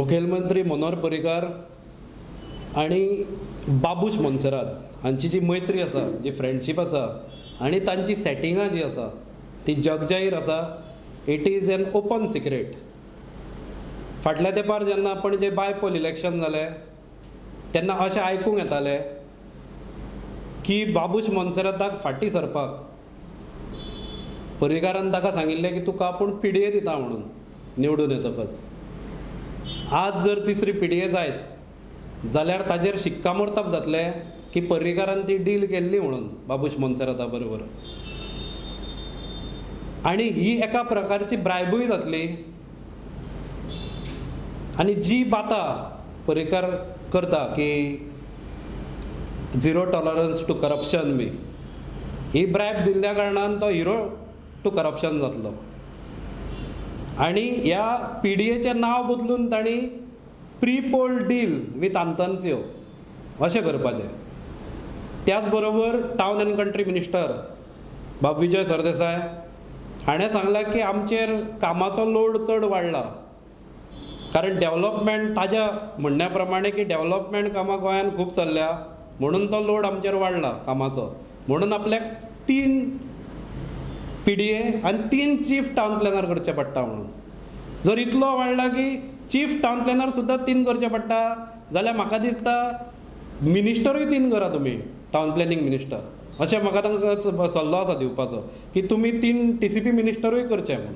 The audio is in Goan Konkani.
मुखेलमंत्री मनोहर पर्रीकार आनी बाबूश मोन्सेरात हांची जी मैत्री आसा, जी फ्रेंडशीप आसा आनी तांची सेटिंगां जी आसा ती जगजाहीर आसा. It is an open secret. फाटल्या तेंपार जेन्ना पणजे बायपोल इलेक्शन जालें तेन्ना अशें आयकूंक येतालें की बाबूश मोन्सेराताक फाटीं सरपाक पर्रीकारान ताका सांगिल्लें की तुका आपूण पीडीए दिता म्हणून निवडून येतकच. आज जर तिसरी पीडीए जायत जाल्यार ताजेर शिक्कामोर्तब जातलें की पर्रीकारान ती डील केल्ली म्हणून बाबूश मोन्सेराता बरोबर, आनी ही एका प्रकारची ब्रायबूय जातली. आनी जी बाता पर्रीकार करता की झिरो टॉलरन्स टू करप्शन बी, ही ब्रायब दिल्ल्या कारणान तो हिरो टू करप्शन जातलो. आनी ह्या पीडीएचें नांव बदलून तांणी प्री पोल डील विथ आंतन्सियो अशें करपाचें. त्याच बरोबर टावन एंड कंट्री मिनिस्टर बाब विजय सरदेसाय हाणें सांगलां की आमचेर कामाचो लोड चड वाडला, कारण डेवलपमेंट ताज्या म्हणण्या प्रमाणे की डेवलपमेंट कामां गोंयांत खूब चल्ल्या म्हणून तो लोड आमचेर वाडला कामाचो, म्हणून आपल्याक 3 पीडीए आनी 3 चीफ टावन प्लॅनर करचे पडटा. म्हणून जर इतलो वाडला की चीफ टावन प्लॅनर सुद्दां 3 करचे पडटा जाल्यार म्हाका दिसता मिनिस्टरूय 3 करा तुमी, टावन प्लॅनिंग मिनिस्टर. अशें म्हाका तांकां सल्लो आसा दिवपाचो की तुमी 3 टीसीपी मिनिस्टरूय करचे म्हणून.